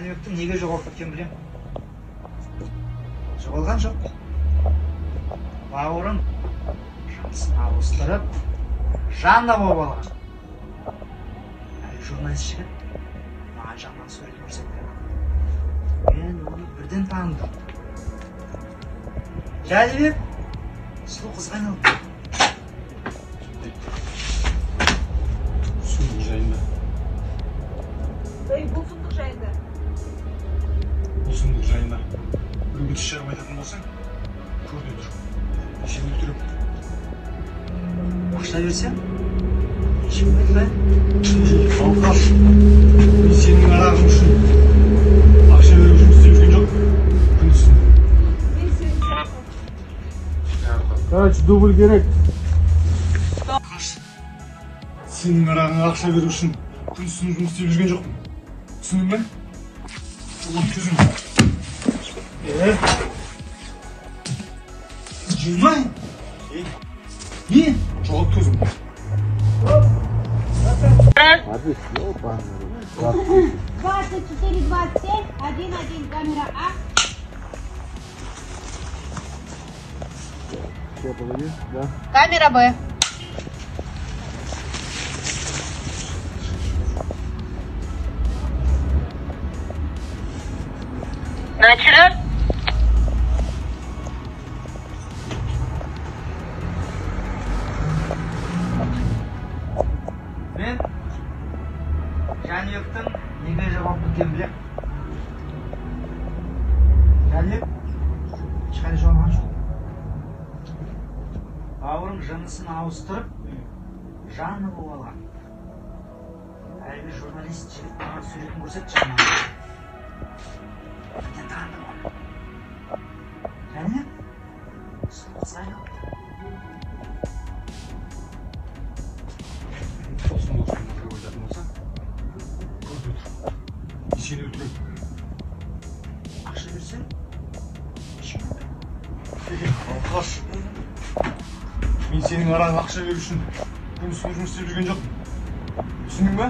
Жәнібектің неге жоғалып кеткенін білемін. Жоғалған жоқ. Бауырым жынысын ауыстырып, Жанна болып алған. Әлгі журналист жігіт маған Жаннаның суретін көрсетті. Мен оны бірден таныдым. Жәнібек сұлу қызға айналды. Сұмдық жайында. Ей, бұл сұмдық жайында. Бұл сұмдық жайында. Біреуге тіс жарып айтатын болсаң, көр де тұр. Сені өлтіремін. Ақша берсем, ешкім айтпаймын. Алқаш, мен сенің арағың үшін ақша беріп жұмыс істеп жүрген жоқпын. Күндіз түні. Мен сені сұрақпын. Короче, дубль керек. Алқаш, сенің арағыңа ақша беру үшін күндіз түні жұмыс істеп жүрген жоқпын. Түсіндің бе? Жоғалт көзіңді. Жумай. Ей, Не? жоғалт көзіңді. 24, 27, 1, 1, камера А. Камера Б. Начали. Мен Жәнібектің неге жоғалып кеткенін білемін. Жәнібек ешқайда жоғалған жоқ. Бауырым жынысын ауыстырып, Жанна болып алған. Әлгі журналист жігіт маған суретін көрсетті Жаннаның. Бірден таныдым оны. Жәнібек сұлу қызға айналды. Бұл сұмдық жайында біреу айтатын болса, көр де тұр. Мен сені өлтіремін. Ақша берсем, ешкім айтпаймын. Алқаш, мен сенің арағыңа ақша беру үшін күндіз түні жұмыс істеп жүрген жоқпын. Түсіндің бе?